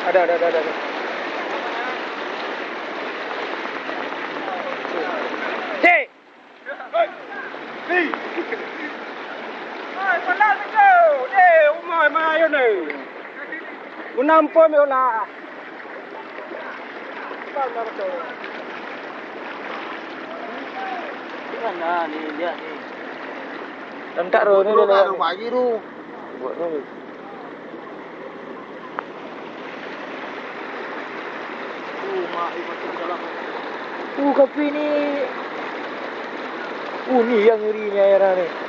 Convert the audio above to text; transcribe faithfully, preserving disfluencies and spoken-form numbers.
Ada, ada, ada, ada. Cek. Hai, pala siko. Eh, umai mai ni. Guna ampun, ya Allah. Mana ni dia ni? Rentak roh ni dia lewat. Buat ni. Uh, mak, eh, masuk dalam. Uh, kopi ni. Uh, ni yang ngeri ni, air ni.